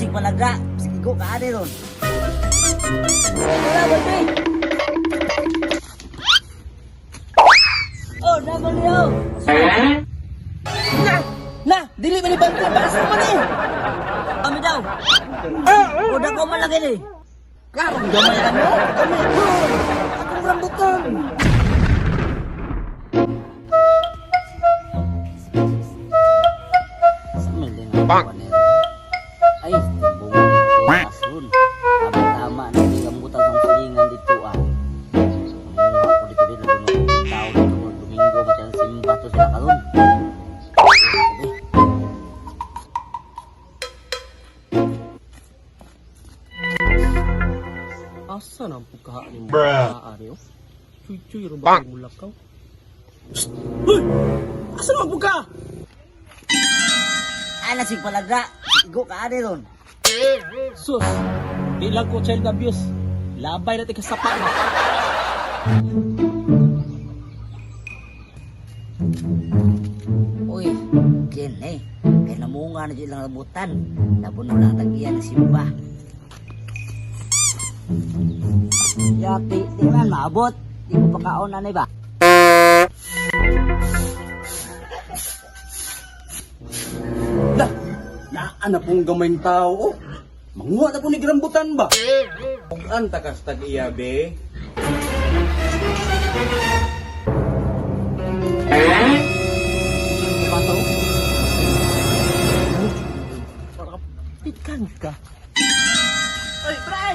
Ana sig palaga. Sige go ka ani ron. Wala ba? Oh, namo niyo. Na! Na! Dili man ni Bante, baso man eh! Kami daw. Udah ko man lagi ni. Klaro, gamay ano? Gamay. Akong rambutan! Sa Bang. Ay, bunga dito asun. Tama-tama na di rambutan ang silingan dito ah. Manguha ko dito din ang tao dito mo Domingo macam simba to sila karon. Asa na ang pagkahaan ni mo? Bruh. oh? Chuy-chuy, rin ba ang mulakaw? Psst! Uy! Asa na ang pagka? Ana sig palaga. Igo ka ani ron. Sus! Di lang ko child abuse. Labay na tika sapa na. Uy, Jen eh. Kay namunga na dyan lang rambutan. Napuno lang tagiyan ng simba. Yati, di man maabot. Di ko pakaon na ba? Lah! Naa na pong gamayng tao, oh. Manguha na po ni rambutan ba? Ang takas tag iya be. Bata, oh. Para pikan ka. Ay, pre!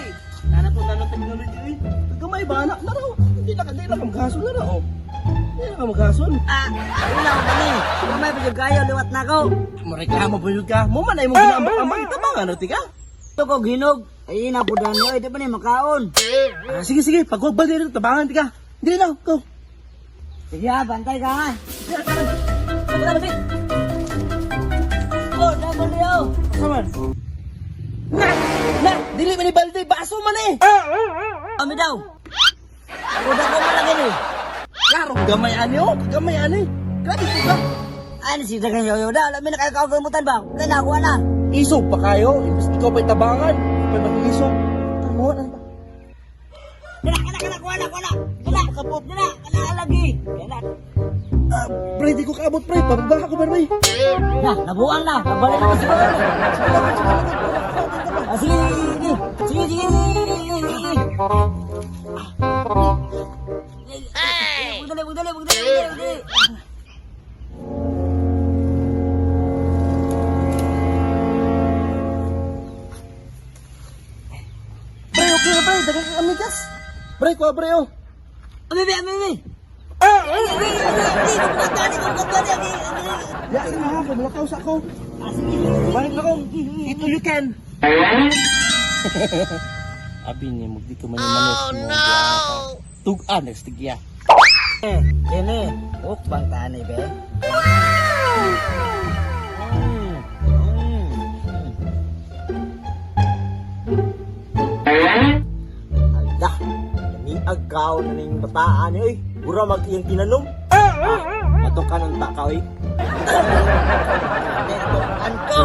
Nana po nano technology eh. Gamay ba na? Naro, hindi na ka maghasol na oh. Hindi na ka maghasol. Ah, wala ko man eh. Gamay pa yung gayo, liwat na ko. Mareklamo ba yun ka? Mo man ay mo ginaambak-ambak. Tama nga no, tika? Ito ko ginog. Ay, napudan niyo. Ay, di ba ni makaon? Ah, sige, sige. Pag wag ba dito, tabangan tika. Hindi na, go. Sige ha, bantay ka ha. Oh, namo niyo. Asa man? Na! Na! Dili man ni Balde, baso man eh! Kami daw. Udah ko man lagi ni. Klaro, gamay ani oh, gamay ani. Grabe po ka. Ay, si dagan yoyo daw. Alam mo na kayo kaagamutan ba? Kaya nakuha na. Isog pa kayo, imbes ikaw pa'y tabangan, ikaw pa'y mag-isog. Tama na ba? Dala, kana, kana, kuha na, kuha na. Dala, kapot, dala, kana lagi. Dala. Ah, pre, di ko kaabot, pre. Pababa ako, pre. Na, nabuang na. Nabalik na siguro. Ah, sige, sige, sige, sige, sige, sige, sige. Ay! Magdali, magdali, magdali, magdali. Pre, okay na, pre. Dagang kang amigas. Pre, kuha, pre, oh. Ami, ami, ami. Ay, ay, ay, ay, ay, Ya, sige ha, pumulakaw sa ako. Balik na ko. Ito you can. Abi niya, magdi ko man yung manos mo. Oh, no! Tugan, nagstigya. Eh, ini, mukbang tani be. Ala, namiagaw na ning bataan ni oy. Mura mag iyang tinanom. Ah, ato ka ng taka oy. An ko.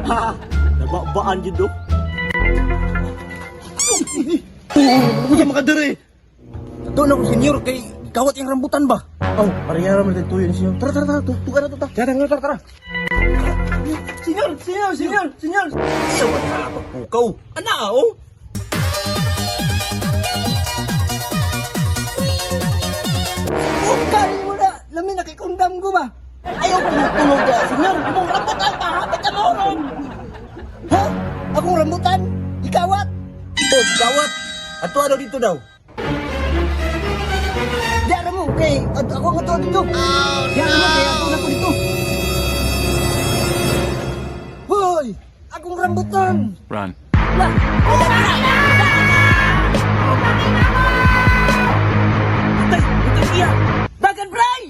Ha, nababaan jud oh. Uy, makadere. Ato na ko senyor kay kawat yung rambutan ba? Oh, pareha raman tayo tuyo ni senyor. Tara, tara, tara, tugan na to ta. Tara, tara, tara, tara. Senyor, senyor, senyor, senyor. Siya na pagpukaw. Ana, oh. Oh, kaya mo na. Lami na kay kundam ko ba? Ayaw ko matulog ka, senyor. Imong rambutan pa, hapit ka mo ron. Ha? Akong rambutan? Ikawat? Oh, ikawat. Ato ano dito daw? Di alam mo, kay ako ang ato dito. Di alam mo, kay ako na ko dito. Hoy! Akong rambutan! Run. Lah, Patay! Patay iya! Dagan, bray!